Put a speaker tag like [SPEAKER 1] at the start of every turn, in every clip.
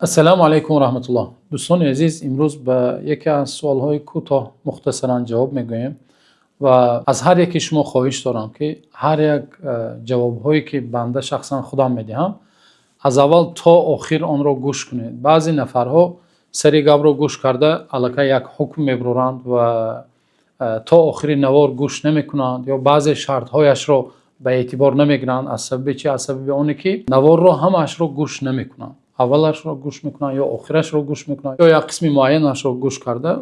[SPEAKER 1] Ассалому алайкум ва раҳматуллоҳ. Дӯстони азиз, имрӯз ба яке аз суолҳои кӯтоҳ мухтасаран ҷавоб мегӯем ва аз ҳар яки шумо хоҳиш дорам, ки ҳар як ҷавобҳое, ки банда шахсан худам медиҳам, аз аввал то охир онро гӯш кунед. Баъзе нафарҳо сари гапро гӯш карда, аллакай як ҳукм мебароранд ва то охири навор гӯш намекунанд ё баъзе шартҳояшро ба эътибор намегиранд. Аз сабаби чи? Аз сабаби оне ки наворро ҳамаашро гӯш намекунанд, аввалашро гӯш мекунанд ё охирашро гӯш мекунанд ё як қисми муайянашро гӯш карда,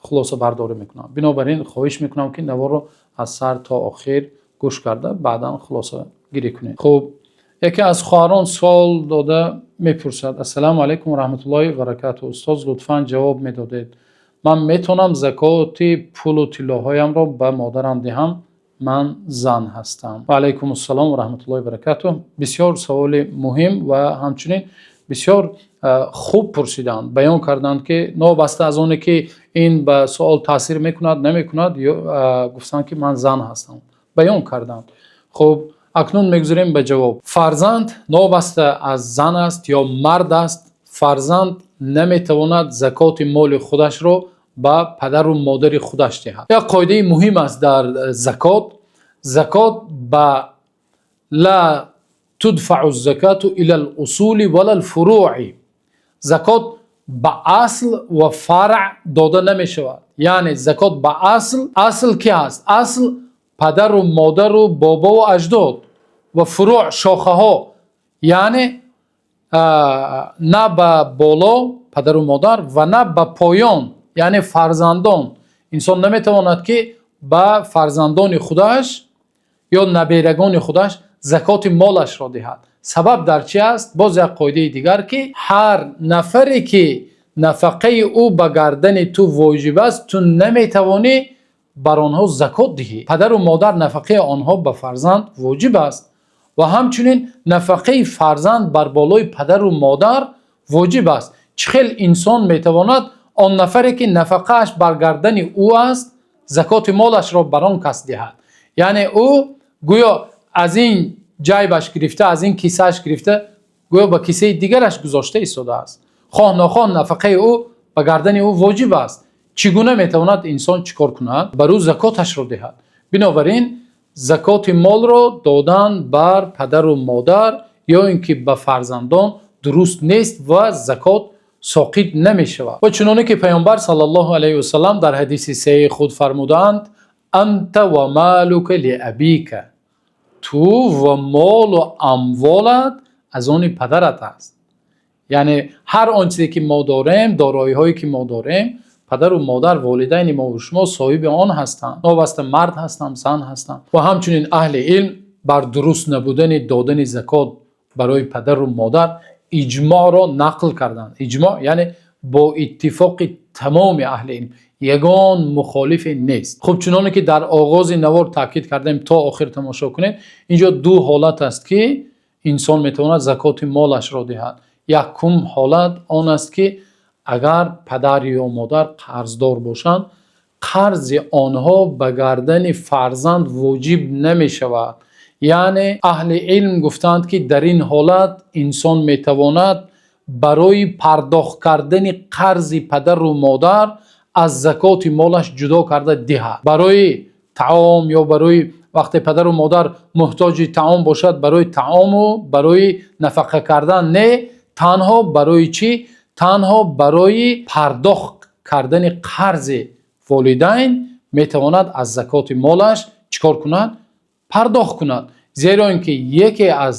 [SPEAKER 1] хулосабардорӣ мекунанд. Бинобар ин хоҳиш мекунам, ки наворро аз сар то охир гӯш карда, баъдан хулосагирӣ кунед. Хуб, яке аз хоҳарон суол дода мепурсад: «Ассалому алайкум ва раҳматуллоҳи ва баракату, устоз, лутфан ҷавоб медодед, ман метавонам закоти пулу тиллоҳоямро ба модарам диҳам? Ман зан ҳастам». Ва алайкум ассалом ва раҳматуллоҳи ва баракату. Бисёр саволи муҳим ва ҳамчунин бисёр хуб пурсиданд, баён карданд, ки новобаста аз оне ки ин ба суол таъсир мекунад, намекунад, гуфтанд, ки ман зан ҳастам, баён карданд. Хуб, акнун мегузарем ба ҷавоб. Фарзанд, новобаста аз зан аст ё мард аст, фарзанд наметавонад закоти моли худашро ба падару модари худаш диҳад. Як қоидаи муҳим аст дар закот. Закот ба لا تدفع الزكاة إلى الأصول ولا الفروع. Закот ба асл ва фаръ дода намешавад. Яъне закот ба асл. Асл ки ҳаст? Асл падару модару бобову аҷдод ва фурӯъ, шохаҳо, яъне на ба боло, падару модар, ва на ба поён, яъне фарзандон. Инсон наметавонад, ки ба фарзандони худаш ё наберагони худаш закоти молашро диҳад. Сабаб дар чи аст? Боз як қоидаи дигар, ки ҳар нафаре ки нафақаи ӯ ба гардани ту воҷиб аст, ту наметавонӣ бар онҳо закот диҳӣ. Падару модар, нафақаи онҳо ба фарзанд воҷиб аст ва ҳамчунин нафақаи фарзанд бар болои падару модар воҷиб аст. Чӣ хел инсон метавонад он нафаре ки нафақааш бар гардани ӯ аст, закоти молашро бар он кас диҳад? Яъне ӯ гӯё аз ин ҷайбаш гирифта, аз ин кисааш гирифта, гӯё ба кисаи дигараш гузошта истодааст. Хоҳ нохоҳ нафақаи ӯ ба гардани ӯ воҷиб аст. Чӣ гуна метавонад инсон чӣ кор кунад, бар ӯ закоташро диҳад? Бинобар ин закоти молро додан бар падару модар ё ин ки ба фарзандон дуруст нест ва закот соқит намешавад. Ва чуноне ки Паёмбар саллаллоҳу алайҳи васалам дар ҳадиси саҳеҳи худ фармудаанд: أنت ومالك لأبيك. Ту ва молу амволат аз они падарат аст. Яъне ҳар он чизе ки мо дорем, дороиҳое ки мо дорем, падару модар, волидайни мо ва шумо соҳиби он ҳастанд, новобаста мард ҳастам, зан ҳастам. Ва ҳамчунин аҳли илм бар дуруст набудани додани закот барои падару модар иҷмоъро нақл карданд. Иҷмоъ яъне бо иттифоқи тамоми аҳли илм, ягон мухолифе нест. Хуб, чуноне ки дар оғози навор таъкид кардем, то охир тамошо кунед. Инҷо ду ҳолат аст, ки инсон метавонад закоти молашро диҳад. Якум ҳолат он аст, ки агар падар ё модар қарздор бошанд, қарзи онҳо ба гардани фарзанд воҷиб намешавад. Яъне аҳли илм гуфтаанд, ки дар ин ҳолат инсон метавонад барои пардохт кардани қарзи падару модар аз закоти молаш ҷудо карда диҳад, барои таом ё барои вақте падару модар муҳтоҷи таом бошад, барои таому барои нафақа кардан не, танҳо барои чӣ? Танҳо барои пардохт кардани қарзи волидайн метавонад аз закоти молаш чӣ кор кунад? Пардохт кунад. Зеро ин ки яке аз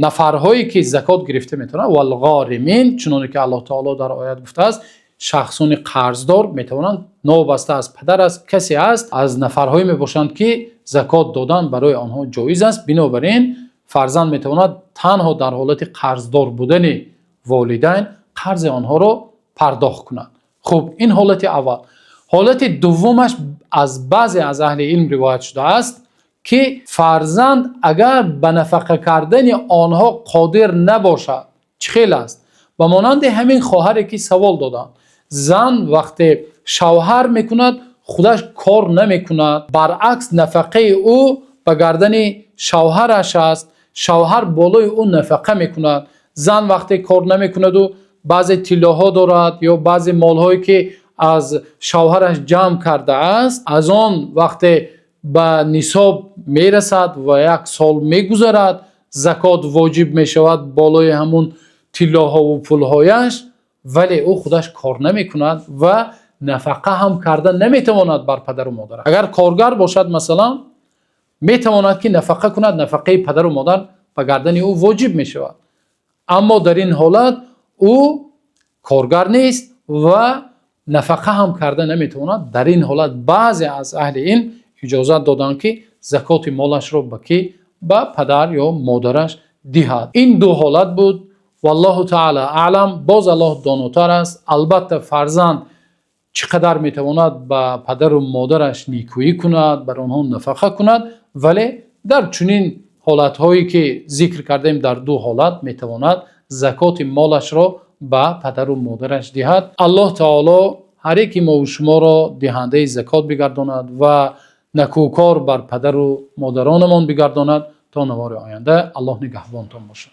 [SPEAKER 1] нафарҳое ки закот гирифта метавонад, والغارمين, чуноне ки Аллоҳ таоло дар оят гуфтааст, шахсони қарздор метавонанд, новобаста аз падар аст, касе аст, аз нафарҳое мебошанд, ки закот додан барои онҳо ҷоиз аст. Бинобар ин фарзанд метавонад танҳо дар ҳолати қарздор будани волидайн қарзи онҳоро пардохт кунад. Хуб, ин ҳолати аввал. Ҳолати дуввумаш аз баъзе аз аҳли илм ривоят шудааст, ки фарзанд агар ба нафақа кардани онҳо қодир набошад, чӣ хел аст? Ба монанди ҳамин хоҳаре ки савол доданд, зан вақте шавҳар мекунад, худаш кор намекунад, баръакс, нафақаи ӯ ба гардани шавҳараш аст, шавҳар болои ӯ нафақа мекунад. Зан вақте кор намекунад ва баъзе тиллоҳо дорад ё баъзе молҳое, ки аз шавҳараш ҷамъ кардааст, аз он вақте ба нисоб мерасад ва як сол мегузарад, закот воҷиб мешавад болои ҳамон тиллоҳо ва пулҳояш. Вале ӯ худаш кор намекунад ва нафақа ҳам карда наметавонад бар падару модар. Агар коргар бошад, масалан, метавонад, ки нафақа кунад, нафақаи падару модар ба гардани ӯ воҷиб мешавад. Аммо дар ин ҳолат ӯ коргар нест ва нафақа ҳам карда наметавонад. Дар ин ҳолат баъзе аз аҳли илм иҷозат доданд, ки закоти молашро ба кӣ? Ба падар ё модараш диҳад. Ин ду ҳолат буд. Валлоҳу таъоло аълам. Боз Аллоҳ донотар аст. Албатта, фарзанд чӣ қадар метавонад ба падару модараш некӯӣ кунад, бар онҳо нафақа кунад, вале дар чунин ҳолатҳое, ки зикр кардем, дар ду ҳолат метавонад закоти молашро ба падару модараш диҳад. Аллоҳ таъоло ҳар яки мо ва шуморо диҳандаи закот бигардонад ва некӯкор бар падару модаронамон бигардонад. То навори оянда, Аллоҳ нигаҳбонатон бошад.